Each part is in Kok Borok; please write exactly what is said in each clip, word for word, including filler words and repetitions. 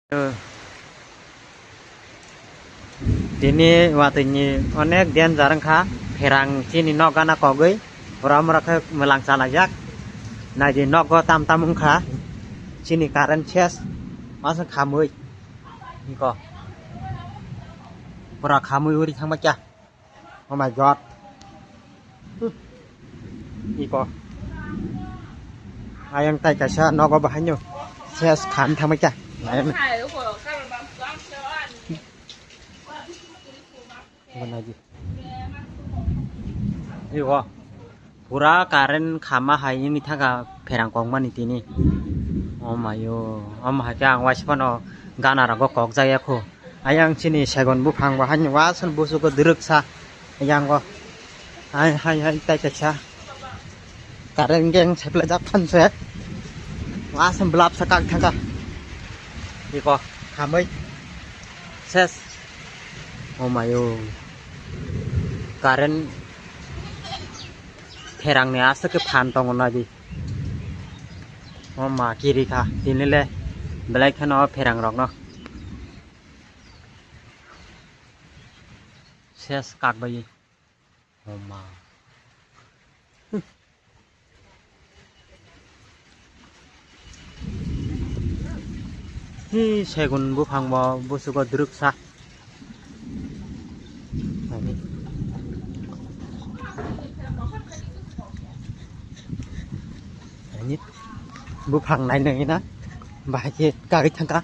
Tini watwi ni onek danger wngkha, pherang chini nok gana kogwi, pura mura khe mwlang chalaijak. Naidi nogo tam tam wngkha, chini current ses, masa khamwi, iko, pura khamwi uri thangma kya. Oh my God. Iko. Ayang tai kaisa nogo bahaino ses khan thangma kya. Ayang. Mana ji. Iko. Pura current khama hai wngwi thangkha pherang kok mani tini. Oh mayo, omo hai khe ang waisa phano gana rogo kok jak ya kho. Ayang chini segon buphang bo haino wasan busugo dwrwksa. Ayang o hai hai hai tai kaisa current gang seplai jak phan se. Wasan blap sa kak thangkha. Iko khamwi ses. Oh mayo. Current pherangni aswk khe phan tongo naidi. O ma kiri kha tini le belai kheno pherang rokno ses kak bai. O ma. Hi segun buphang bo busugo dwrwksa. Ani buphang nai nai na bahai khe kagwi thangkha.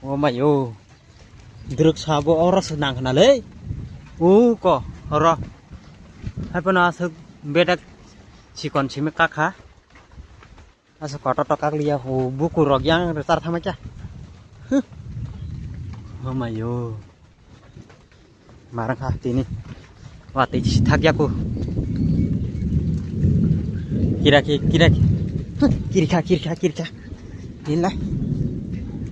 O mayo. Dwrwksa bo oro se nang khna le. U ko oro. Hai phano aswk bedek chikon simi kakha. Asa kotor to kakliya, o bukur rok yang rwchar thangma kya. Huh. Oh mayo. Marang kha tini. Watwi si thak yaku. Kira ki, kira ki. Huh, kiri kha, kiri kha, kiri kha. Hinla.